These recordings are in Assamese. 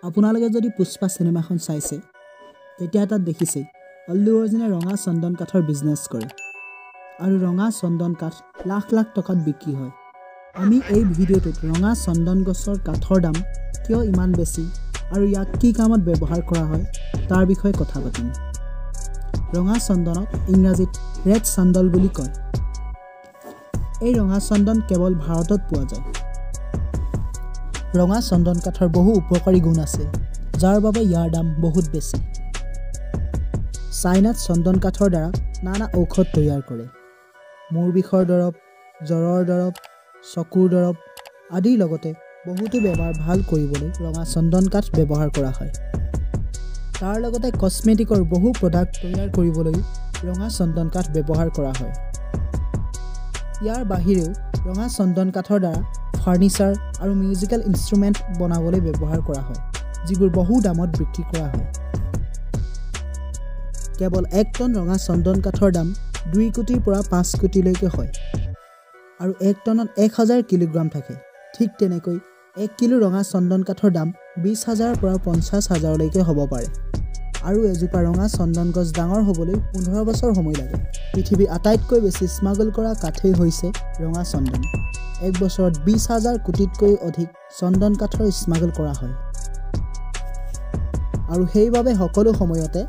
আপোনালোকে যদি পুষ্পা চিনেমাখন চাইছে তেতিয়া তাত দেখিছেই আল্লু অৰ্জুনে ৰঙা চন্দন কাঠৰ বিজনেছ কৰে আৰু ৰঙা চন্দন কাঠ লাখ লাখ টকাত বিক্ৰী হয়। আমি এই ভিডিঅ'টোত ৰঙা চন্দন গছৰ কাঠৰ দাম কিয় ইমান বেছি আৰু ইয়াক কি কামত ব্যৱহাৰ কৰা হয় তাৰ বিষয়ে কথা পাতিম। ৰঙা চন্দনক ইংৰাজীত ৰেড চাণ্ডল বুলি কয়। এই ৰঙা চন্দন কেৱল ভাৰতত পোৱা যায়। ৰঙা চন্দন কাঠৰ বহু উপকাৰী গুণ আছে, যাৰ বাবে ইয়াৰ দাম বহুত বেছি। চাইনাত চন্দন কাঠৰ দ্বাৰা নানা ঔষধ তৈয়াৰ কৰে। মূৰ বিষৰ দৰৱ, জ্বৰৰ দৰৱ, চকুৰ দৰৱ আদিৰ লগতে বহুতো বেমাৰ ভাল কৰিবলৈ ৰঙা চন্দন কাঠ ব্যৱহাৰ কৰা হয়। তাৰ লগতে কচমেটিকৰ বহু প্ৰডাক্ট তৈয়াৰ কৰিবলৈও ৰঙা চন্দন কাঠ ব্যৱহাৰ কৰা হয়। ইয়াৰ বাহিৰেও ৰঙা চন্দন কাঠৰ দ্বাৰা ফাৰ্ণিচাৰ আৰু মিউজিকেল ইনষ্ট্ৰুমেণ্ট বনাবলৈ ব্যৱহাৰ কৰা হয়, যিবোৰ বহু দামত বিক্ৰী কৰা হয়। কেৱল 1 টন ৰঙা চন্দন কাঠৰ দাম 2 কোটিৰ পৰা 5 কোটিলৈকে হয় আৰু 1 টনত 1000 কিলোগ্ৰাম থাকে। ঠিক তেনেকৈ 1 কিলো ৰঙা চন্দন কাঠৰ দাম 20 হাজাৰৰ পৰা 50 হাজাৰলৈকে হ'ব পাৰে। আৰু এজোপা ৰঙা চন্দন গছ ডাঙৰ হ'বলৈ 15 বছৰ সময় লাগে। পৃথিৱীৰ আটাইতকৈ বেছি স্মাগল কৰা কাঠেই হৈছে ৰঙা চন্দন। এক বছৰত 20 হাজাৰ কোটিতকৈ অধিক চন্দন কাঠৰ স্মাগল কৰা হয় আৰু সেইবাবে সকলো সময়তে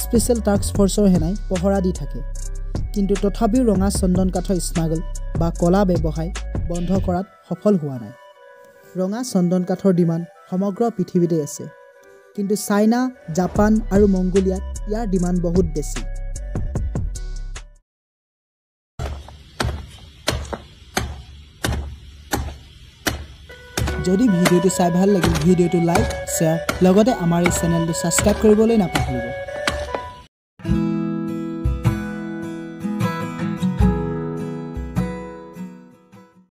স্পেচিয়েল টাস্ক ফ'ৰ্চৰ সেনাই পহৰা দি থাকে। কিন্তু তথাপিও ৰঙা চন্দন কাঠৰ স্মাগল বা কলা ব্যৱসায় বন্ধ কৰাত সফল হোৱা নাই। ৰঙা চন্দন কাঠৰ ডিমাণ্ড সমগ্ৰ পৃথিৱীতে আছে, কিন্তু চাইনা, জাপান আৰু মংগোলিয়াত ইয়াৰ ডিমাণ্ড বহুত বেছি। যদি ভিডিঅ'টো চাই ভাল লাগিল, ভিডিঅ'টো লাইক, শ্বেয়াৰ লগতে আমাৰ এই চেনেলটো ছাবস্ক্ৰাইব কৰিবলৈ নাপাহৰিব।